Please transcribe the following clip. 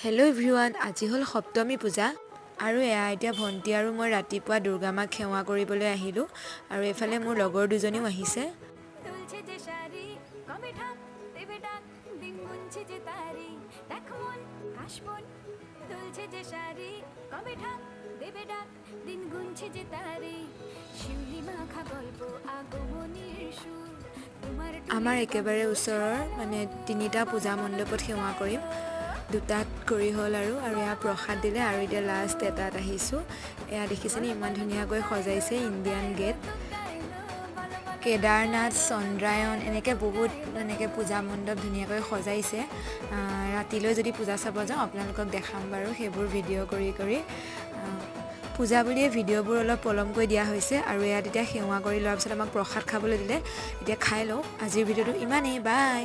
Hello' everyone, আজি হ'ল সপ্তমী পূজা আৰু এয়া এতিয়া ভণ্টি আৰু মই ৰাতিপুৱা দুৰ্গা মাক সেৱা কৰিবলৈ আহিলোঁ আৰু এইফালে মোৰ লগৰ দুজনীও আহিছে। দুলছে যে শাড়ি, কবে ঢাক দেবে ডাক, দিন গুনছে যে তারি। দেখ মন কাশবন দুলছে যে শাড়ি, কবে ঢাক দেবে ডাক, দিন গুনছে যে তারি। শিউলি মাখা গল্প, আগমনির সুর তোমার। আমাৰ একেবাৰে ওচৰৰ মানে তিনিটা পূজা মণ্ডপত সেৱা কৰিম। দুটাত কৰি হ'ল আৰু আৰু এয়া প্ৰসাদ দিলে আৰু এতিয়া লাষ্ট এটাত আহিছোঁ। এয়া দেখিছেনে, ইমান ধুনীয়াকৈ সজাইছে। ইণ্ডিয়ান গেট, কেদাৰনাথ, চন্দ্ৰায়ন, এনেকৈ বহুত এনেকৈ পূজা মণ্ডপ ধুনীয়াকৈ সজাইছে। ৰাতিলৈ যদি পূজা চাব যাওঁ, আপোনালোকক দেখাম বাৰু সেইবোৰ ভিডিঅ' কৰি কৰি। পূজা বুলিয়ে ভিডিঅ'বোৰ অলপ পলমকৈ দিয়া হৈছে। আৰু ইয়াত এতিয়া সেৱা কৰি লোৱাৰ পিছত আমাক প্ৰসাদ খাবলৈ দিলে। এতিয়া খাই লওঁ। আজিৰ ভিডিঅ'টো ইমানেই। বাই।